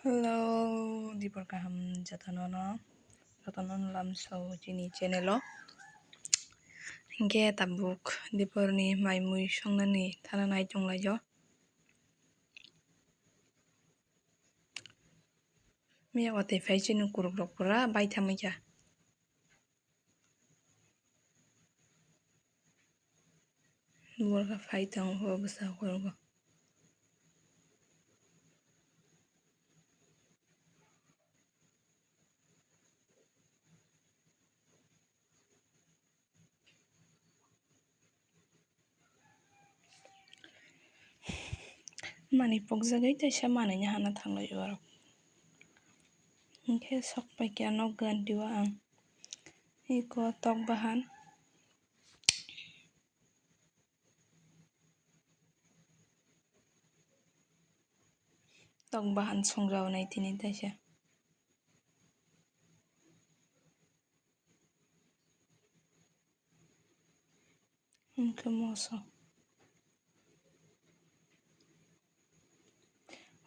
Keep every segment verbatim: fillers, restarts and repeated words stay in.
Hello, dipor kaham jotono no, jotono no lamsao chini channel o. Hinkhe tabuk diporni mai mui songnani thana nai tonglaio. Miya watwi phai chini kurukrok pura bai thamwi kha. Borok phai tongo bwsa ukologo. Manwi pokjagwi teisa manwini hana thanglai o borok. Hinkhe sok paikha nok ganti o ang. Eko tok bahan. Tok bahan songjago nai tini teisa. Hinkhe moso.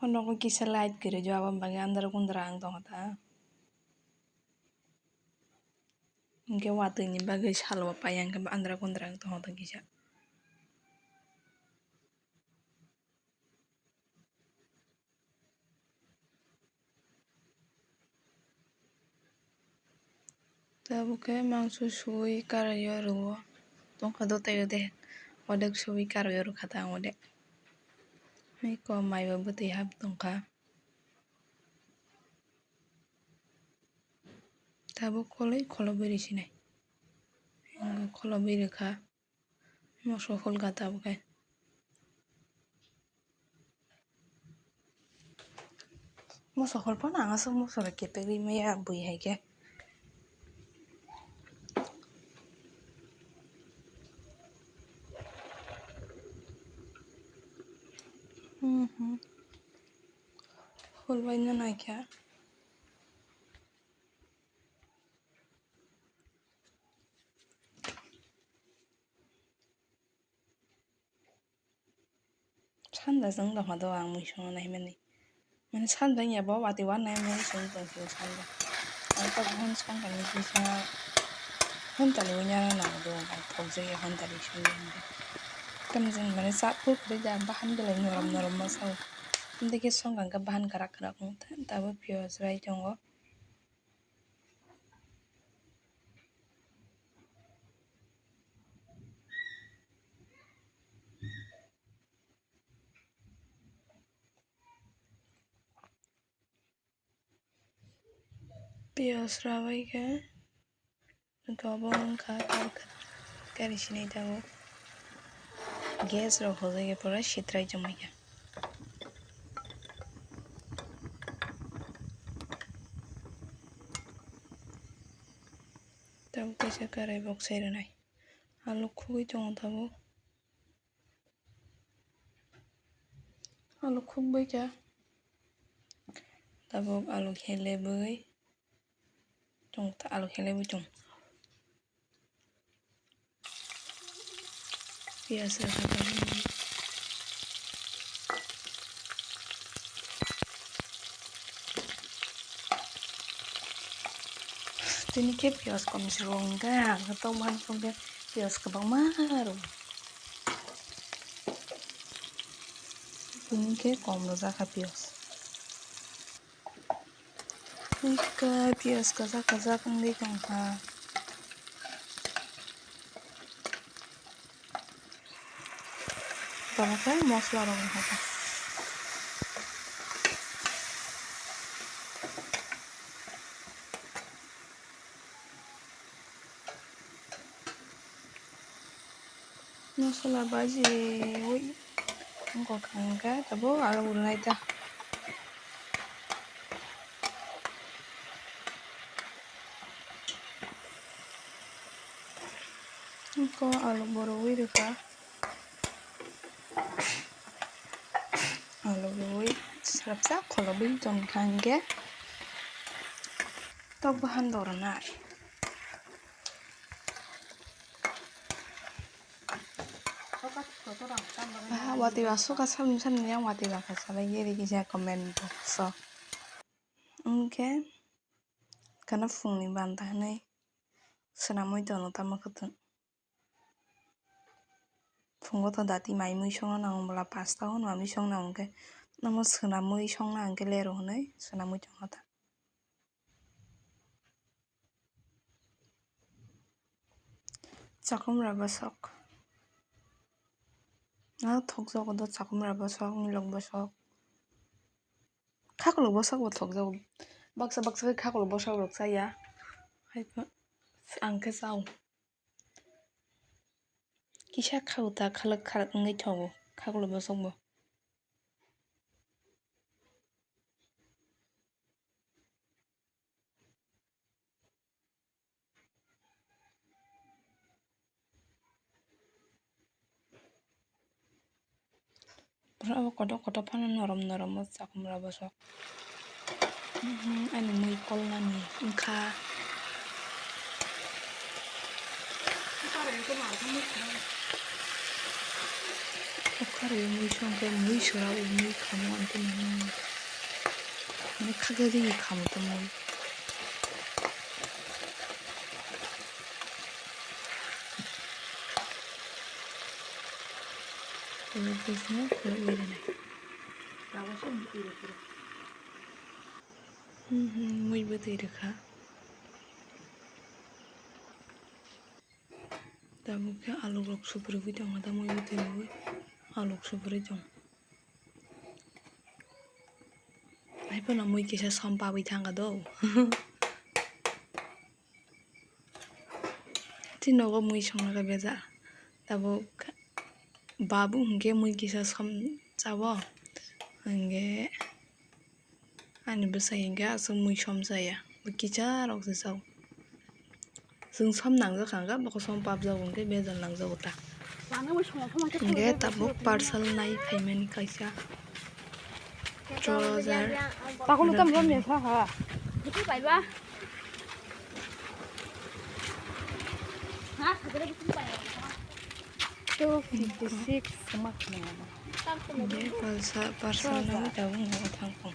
O nogo kisa light kwrwi jo, aboni bagwi andra kundra ang tongo ta. Hinkhe watwini bagwi salo pai ang khe andra kundra ang tongo ta kisa. Tabuk khe mangso suwi karai o rwo. Tongkha do tei o de. Odek suwi karai o rwkha ta ang odek. Hai kom mai bo bwtwi hap tongkha. Tabuk koloi kholobwi rw sinai. Kholobwi rwkha. Moso hol gata bo khe. Moso hol phano ang aswk moso rok kepegwi maya bui hai khe. Mhm. Hol bai no nai kha. Sanja chwng tongkha do ang mui songna naimani. Mane sanja wngya bo watwi uanai mui song tongphio sanja. Ang tabuk hwn songkha ni kisa hontani uinani nango do ang thokjakya hontani songya hinkhe. Tamjani mane chapur kwrwi da bahan belai norom norom ma sao. Hwnkhe songkha hwnkhe bahan kwrak kwrak wngkha tabuk piyaj rai tongo. Piyaj rabai khe. Hwnkhe obo wngkha kari, kari sinai tabuk. Gas rok hojai khe pura sitrai chumai kha. Tabuk kaisa karai boksai rwnai. Alu khugui tongo tabuk. Alu khukbai kha. Tabuk alu khe lebui. Chwng ta alu khe lebui chwng. Piyaj rwkha tabuk. Tini khe piyaj kom se rw hwnkhe ang khe tongmani songkhe piyaj kwbangma rw. Tini khe kom rwjak kha piyaj. Ika piyaj kwchak kwchak wngwi tongkha. Tamo khe mosla rok wngkha. Mosola bajiui wngkha hwnkhe tabuk alu rwnai ta. Wngkha alu bo rwui rwkha. Alu rwui swrapsa kholobwi tongkha hwnkhe tok bahan dok rwnai. Ah, watwi ba suka salni salni yang watwi ba kha salai ye rigi ja comment box o. Hwnkhe kana phungni banta hwnwi swnamwi tono tamo kwthwng. Phungo to dati mai mui songna nango bwla pasta hwnwi songna hwnkhe, namo swnamwi songna hwnkhe lero hwnwi swnamwi tongkha ta. Chakumra bwswk. Ah, thokjago do chakumra bwswk, milok bwswk. Khaklok bwswk bo thokjago. Baksa baksa khe khaklok bwswk rok chaya. Haiphano ang khe chao. Kisa khao ta khalak khalak wngwi thogo khaklok bwswk bo. Borok abo kotor kotor phano norom norom o chakumra bwswk. Mhm, ani mui kolnani wngkha. Bukhari mui songkhe mui sora o mui khamu ang khe mano. Mane khakhe ri khamu tongmani. Mhm, mui bwtwi rwkha. Tabuk khe aluk rok supurigwi tongo, da mui bwtwi rwgwi aluk supurwi tongo. Haiphano mui kisa som pabwi thangkha do. Tei nogo mui songna khe bejal. Tabuk babu hinkhe mui kisa som chao. Hinkhe ani bwsai hinkhe aswk mui som chaya. Bw kisa rok se chao. Chwng som nangjak kha, hwnkhe bokhe som papjak, hwnkhe bejal nangjago ta. Hwnkhe tabuk parcel nai phaimani kaisa trouser. Takhuk no tamo romya sa ha. Two fifty six mak nang. Hwnkhe parcel, parcel nai tabuk nang thang kong.